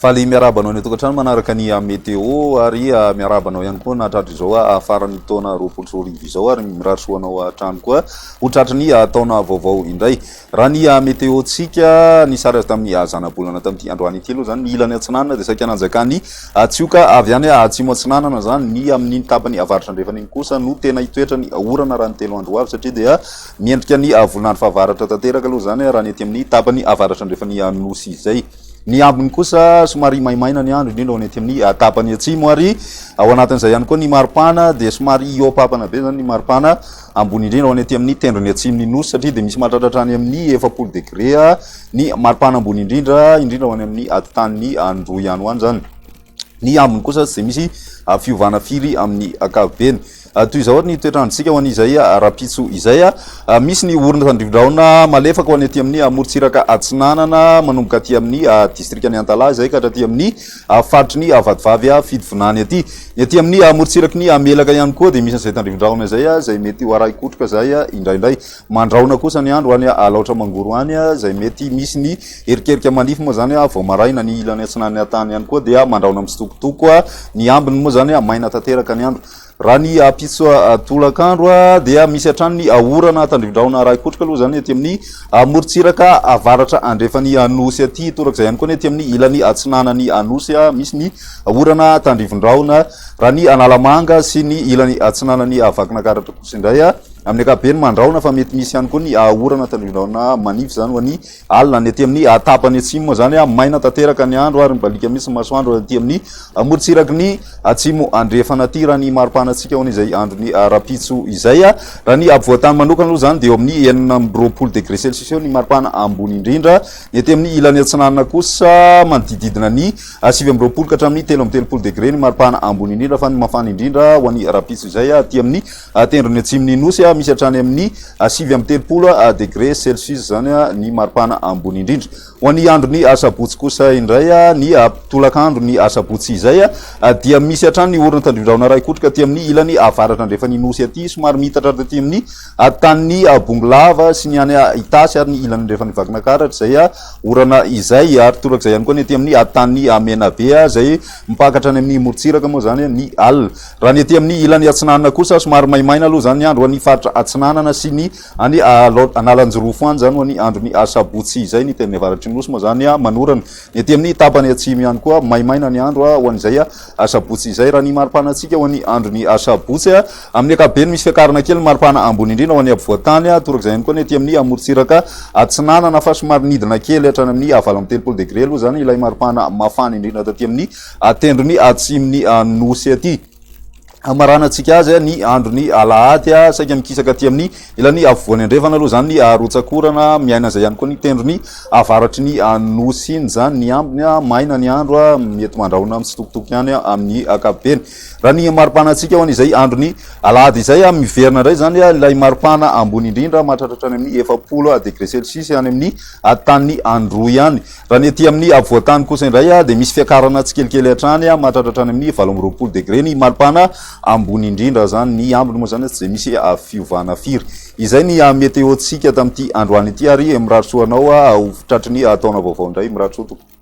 Faly miarahaba anao any an-tokantrano manaraka ny météo ary miarahaba anao ihany koa nahatratra izao faran'ny taona 2020 izao ary mirary soa anao hatrany koa ho tratry ny taona vaovao indray. Raha ny météo-tsika, ny sary azo tamin'ny zanabolana tamin'ity androany ity aloha izany, ny ilany atsinanana dia saika nanjakan'ny tsioka avy any atsimo atsinanana izany, ny amin'iny tapany avaratra andrefana iny kosa no tena hitoetra ny orana raha ny 3 andro ho avy satria dia miendrika ny volon'andro fahavaratra tanteraka aloha izany raha ny aty amin'ny tapany avaratra andrefan'ny nosy izay. Ny ambiny kosa somary maimaina ny andro, indrindra ho any aty amin'ny tapany atsimo ary ao anatin'izay ihany koa ny maripana dia somary hihoa-papana be izany ny maripana ambony indrindra ho any aty amin'ny tendrony atsimon'ny nosy satria dia misy mahatratra hatrany amin'ny 40 degré ny maripana ambony indrindra, indrindra ho any amin'ny atitanin'ny Androy any ho any izany. Ny ambiny kosa tsy dia misy fiovana firy amin'ny ankapobeny. Toy izao ary ny toetr'androntsika ho an'izay rahampitso izay. Misy ny orona tandrivindrahona malefaka ho any aty amin'ny morontsiraka atsinanana manomboka aty amin'ny distrikan'i Antalaha izay ka hatraty amin'ny faritry ny Vatovavy Fitovinany aty. Ny aty amin'ny morontsiraky ny Melaka ihany koa dia misy an'izay tandrivindrahona izay izay mety ho arahi-kotroka izay indraindray. Mandrahona kosa ny andro any Alaotra Mangoro any izay mety misy ny erikerika manify moa izany vao maraina. Ny ilany atsinanan'ny tany ihany koa dia mandrahona mitsitokotoko. Ny ambiny moa izany maina tanteraka ny andro. Raha ny ampitso tolakandro dia misy hatrany ny orana tandrivindrahona arahi-kotroka aloha izany aty amin'ny morontsiraka avaratra andrefan'ny Nosy aty. Torak'izay ihany koa ny aty amin'ny ilany atsinanan'ny Nosy misy ny orana tandrivindrahona. Raha ny Analamanga sy ny ilany atsinanan'ny Vakinankaratra kosa indray amin'ny ankapobeny mandrahona fa mety misy ihany koa ny orana tandrivindrahona manify izany ho an'ny alina. Ny aty amin'ny tapany atsimo moa izany maina tanteraka ny andro ary mibaliaka mihitsy ny masoandro aty amin'ny morontsiraky ny atsimo andrefana aty raha ny mari-panantsika ho an'izay andron'ny rahampitso izay. Raha ny ampovoan-tany manokana aloha izany dia eo amin'ny 26 degré celsius eo ny maripana ambony indrindra. Ny aty amin'ny ilany atsinanana kosa manodididina ny 29 ka hatramin'ny 33 degré ny maripana ambony indrindra fa ny mafana indrindra ho an'ny rahampitso izay aty amin'ny tendrony atsimon'ny nosy misy hatrany amin'ny 39 degré celsius izany ny maripana ambony indrindra. Ho an'ny andron'ny asabotsy kosa indray, ny tolakandron'ny asabotsy izay dia misy hatrany ny orana tandrivindrahona iray kotroka aty amin'ny ilany avaratra andrefan'ny nosy aty, somary miitatra aty amin'ny tanin'ny Bongolava sy ny any Itasy ary ny ilany andrefan'ny Vakinankaratra izay orana izay, ary torak'izay ihany koa ny aty amin'ny tanin'ny Menabe izay mipaka hatrany amin'ny morontsiraka moa izany ny alina. Raha ny aty amin'ny ilany atsinanana kosa somary maimaina aloha izany ny andro ho an'ny faritra atsinanana sy ny Any Analanjirofo any izany ho an'ny andron'ny asabotsy izay, ny teny avaratry ny Nosy moa izany manorana. Ny aty amin'ny tapany atsimo ihany koa maimaina ny andro ho an'izay asabotsy izay. Raha ny mari-panantsika ho an'ny andron'ny asabotsy, amin'ny ankapobeny misy fiakarana kely ny mari-pana ambony indrindra ho an'ny afovoan-tany, torak'izay ihany koa ny aty amin'ny amorontsiraka atsinanana fa somary nidina kely hatrany amin'ny 38 degre aloha izany ilay mari-pana mafana indrindra taty amin'ny tendrony atsimon'ny Nosy aty. Hamaranantsika azy ny andron'ny alahady, saika mikisaka aty amin'ny ilany afovoany andrefana aloha izany ny rotsak'orana, miaina izay ihany koa ny tendrony avaratry ny nosy iny izany, ny ambiny maina ny andro, mety mandrahona mitsitokotoko ihany amin'ny ankapobeny. Raha ny maripanantsika ho an'izay andron'ny alahady izay, miverina indray izany ilay maripana ambony indrindra mahatratra hatrany amin'ny 40 degré celsius any amin'ny tanin'ny Androy any. Raha ny aty amin'ny afovoan-tany kosa indray dia misy fiakarana tsikelikely hatrany mahatratra hatrany amin'ny 28 degré ny maripana ambony indrindra izany. Ny ambiny moa izany tsy dia misy fiovana firy. Izay ny météo-ntsika tamin'ity androany ity ary mirary soa anao ho tratry ny taona vaovao indray. Mirary soa tompoko.